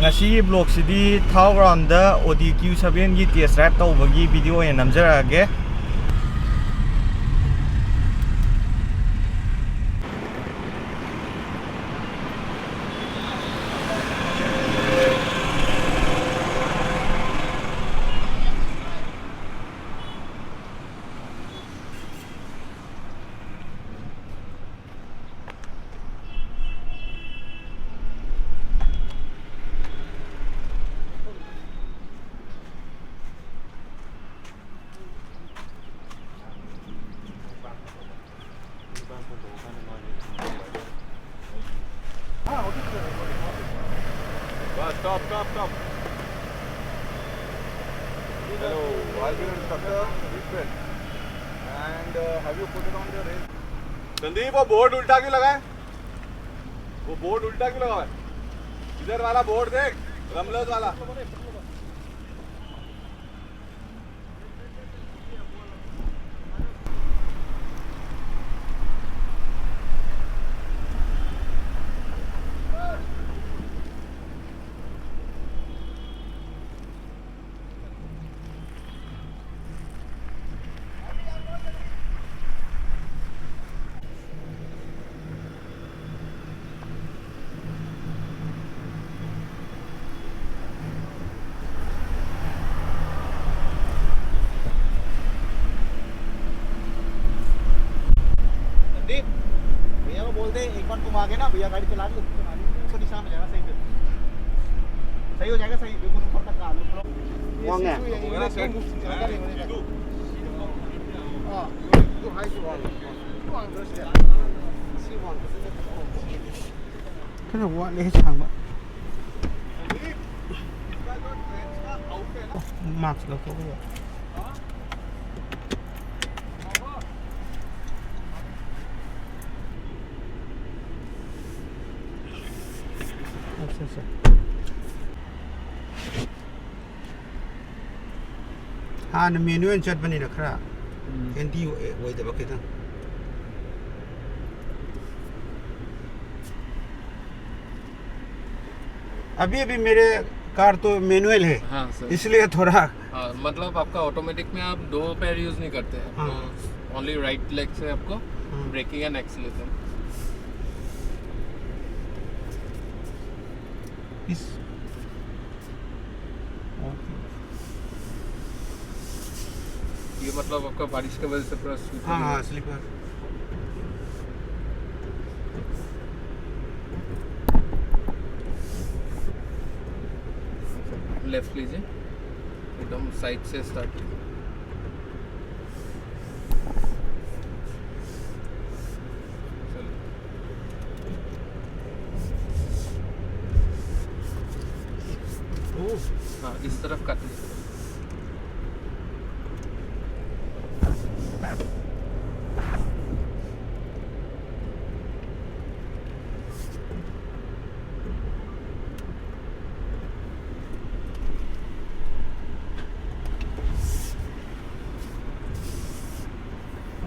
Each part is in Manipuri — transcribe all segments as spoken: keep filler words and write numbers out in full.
ꯉꯁꯤꯒꯤ ꯕ꯭ꯂꯣꯛꯁꯤꯗꯤ ꯊꯥꯎ ꯒ꯭ꯔꯥꯎꯟꯗ ꯑꯣ ꯗꯤ ꯀ꯭ꯌꯨ ꯁꯚꯦꯟꯒꯤ ꯇꯦꯁ ꯗ꯭ꯔꯥꯏꯚ ꯇꯧꯕꯒꯤ ꯚꯤꯗꯤꯑꯣ ꯑꯣꯏꯅ ꯅꯝꯖꯔꯛꯑꯒꯦ꯫ Stop, stop, stop. Hello, while being instructor, seat belt. And uh, have you put it on the rail? Sandeep, वो बोर्ड उल्टा क्यों लगा है? वो बोर्ड उल्टा क्यों लगा हुआ है? इधर वाला बोर्ड देख, रमलस वाला। संदीप, भैया को बोल दे, एक बार तुम आगे ना, भैया गाड़ी चला दो, तुम्हारी उसको दिशा में जाएगा सही पे। सही हो जाएगा, सही, बिल्कुल ऊपर तक आ लो। ये वांग है। सीधू यहीं होगा ना, सेट। सीधू, सीधू, सीधू, सीधू। हाँ, जो हाई से वांग। वांग, सी वांग। ꯈꯔ ꯋꯥꯠꯂꯦ ꯁꯥꯡꯕ꯫ ꯃꯥꯛꯁ ꯂꯧꯊꯣꯛꯄ ꯌꯥꯏ꯫ ꯑꯠꯆꯥ, ꯑꯠꯆꯥ꯫ ꯍꯥꯟꯅ ꯃꯦꯅꯨꯋꯦꯜ ꯆꯠꯄꯅꯤꯅ ꯈꯔ ꯎꯝ꯫ ꯍꯦꯟꯗꯤ ꯑꯣꯏ-, ꯑꯣꯏꯗꯕ ꯈꯤꯇꯪ꯫ अभी अभी मेरे कार तो मैनुअल है, हाँ सर। इसलिए थोड़ा। हाँ, मतलब आपका ऑटोमेटिक में आप दो पैर यूज नहीं करते हैं, हाँ। तो ओनली राइट लेग से आपको हम्म। Braking and acceleration. इस ओके। ये मतलब आपका बारिश की वजह से पूरा स्लिप हाँ हाँ, स्लिपर। लेफ्ट लीजिए, एकदम साइड से स्टार्ट कीजिए। चलिए। हाँ, इस तरफ का।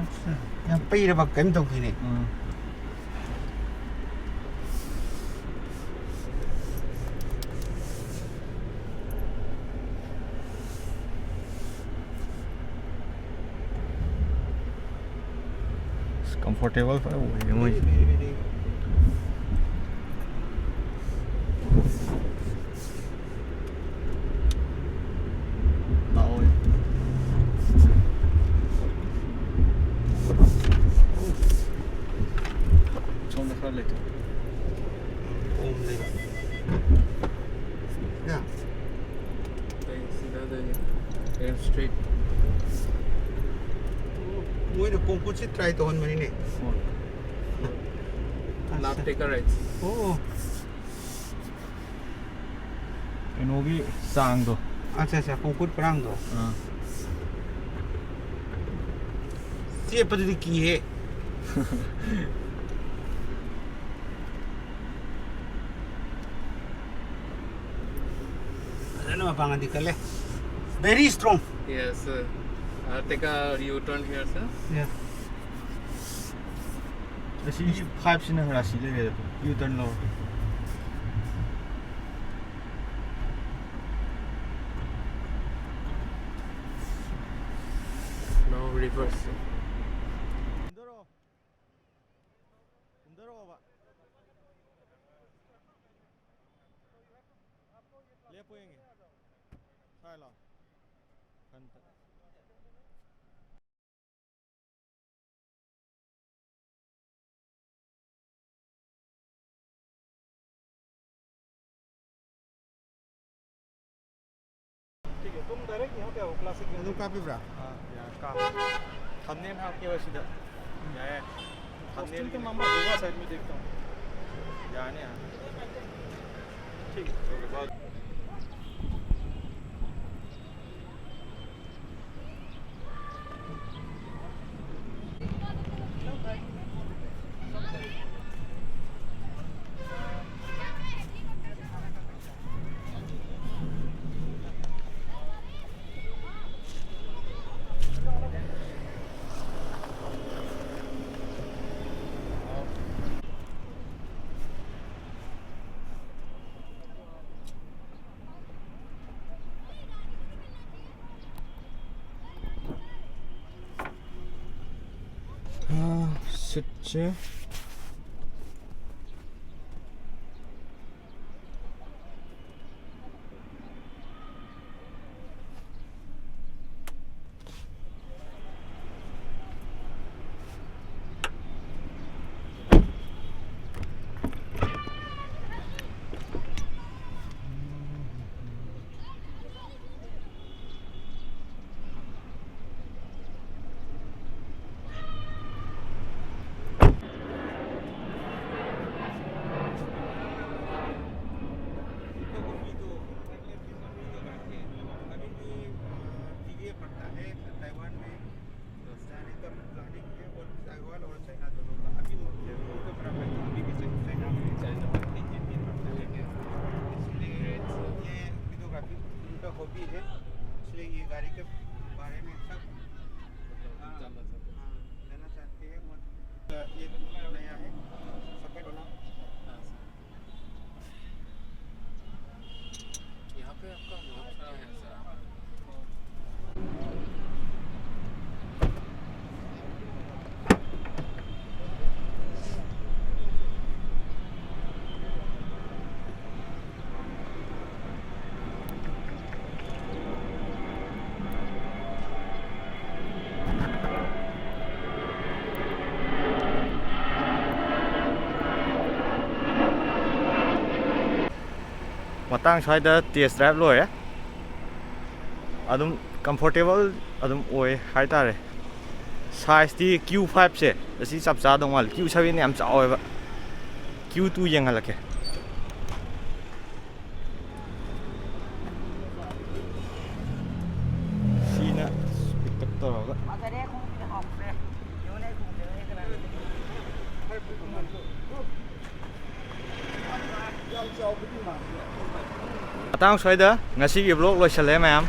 ꯑꯠꯆꯥ, ꯌꯥꯝ ꯄꯩꯔꯕ ꯀꯩꯝ ꯇꯧꯗꯦꯅꯦ꯫ ꯎꯝ꯫ ꯑꯁ, ꯀꯝꯐꯣꯔꯇꯦꯕꯜ ꯐꯖꯅ ꯑꯣꯏꯌꯦ ꯃꯣꯏꯁꯦ꯫ ꯂꯥꯛꯑꯣ꯫ ꯁꯣꯝꯗ ꯈꯔ ꯂꯩꯊꯣꯛ꯫ ꯑꯣꯝ ꯂꯩꯕ꯫ ꯌꯥ꯫ ꯑꯩ ꯁꯤꯗ ꯂꯩ꯫ M street. ꯃꯣꯏꯅ ꯀꯣꯡꯀꯨꯠꯁꯤ ꯇ꯭ꯔꯥꯏ ꯇꯧꯍꯟꯕꯅꯤꯅꯦ꯫ ꯍꯣꯏ꯫ ꯂꯥꯞ ꯇꯦꯀꯔ ꯔꯥꯏꯠ꯫ ꯑꯣ꯫ ꯀꯩꯅꯣꯒꯤ ꯆꯥꯡꯗꯣ꯫ ꯑꯠꯆꯥ, ꯑꯠꯆꯥ, ꯀꯣꯡꯀꯨꯠ ꯄꯔꯥꯡꯗꯣ꯫ ꯑꯥ꯫ ꯆꯦꯞꯄꯗꯨꯗꯤ ꯀꯤꯍꯦ꯫ ꯐꯖꯅ ꯃꯄꯥꯡꯒꯜꯗꯤ ꯀꯜꯂꯦ꯫ Very strong. Yes, sir. Uh, take a U-turn here, sir. Yeah. ꯑꯁꯤ ꯐꯥꯏꯚꯁꯤꯅ ꯔꯥꯁꯤ ꯂꯩꯔꯦꯗ, ꯌꯨ ꯇꯔꯟ ꯂꯧꯔꯣ꯫ ꯀꯨꯝꯊꯔꯛꯑꯣ꯫ ꯀꯨꯝꯊꯔꯛꯑꯣꯕ꯫ ꯂꯦꯞꯄꯣ ꯌꯦꯡꯒꯦ꯫ ꯁ꯭ꯋꯥꯏ ꯂꯥꯎ꯫ ꯐ꯭ꯔꯟꯠꯇ꯫ ठीक है, तुम डायरेक्ट यहाँ पे आओ, क्लासिक में। ꯑꯗꯨꯝ ꯀꯥꯞꯄꯤꯕ꯭ꯔꯥ? हाँ, यहाँ का। थंबनेल हाँ, आपके पास इधर। यहाँ है। थंबनेल के मामा होगा साइड में, देखता हूँ। यहाँ नहीं, यहाँ। ठीक है, ओके, बाय। ꯁꯤꯠꯁꯦ꯫ ꯃꯇꯥꯡ ꯁ꯭ꯋꯥꯏꯗ ꯇꯦꯁ ꯗ꯭ꯔꯥꯏꯚ ꯂꯣꯏꯔꯦ꯫ ꯑꯗꯨꯝ ꯀꯝꯐꯣꯔꯇꯦꯕꯜ ꯑꯗꯨꯝ ꯑꯣꯏ ꯍꯥꯏꯇꯥꯔꯦ꯫ ꯁꯥꯏꯖꯇꯤ ꯀ꯭ꯌꯨ ꯐꯥꯏꯚꯁꯦ ꯑꯁꯤ ꯆꯞ ꯆꯥꯗꯧ ꯃꯥꯜꯂꯦ꯫ ꯀ꯭ꯌꯨ ꯁꯚꯦꯟ ꯌꯥꯝ ꯆꯥꯎꯋꯦꯕ꯫ ꯀ꯭ꯌꯨ ꯇꯨ ꯌꯦꯡꯍꯜꯂꯛꯀꯦ꯫ ꯁꯤꯅ ꯄꯤꯛꯇꯛ ꯇꯧꯔꯒ꯫ ꯃꯇꯥꯡ ꯁ꯭ꯋꯥꯏꯗ ꯉꯁꯤꯒꯤ ꯕ꯭ꯂꯣꯛ ꯂꯣꯏꯁꯜꯂꯦ ꯃꯌꯥꯝ꯫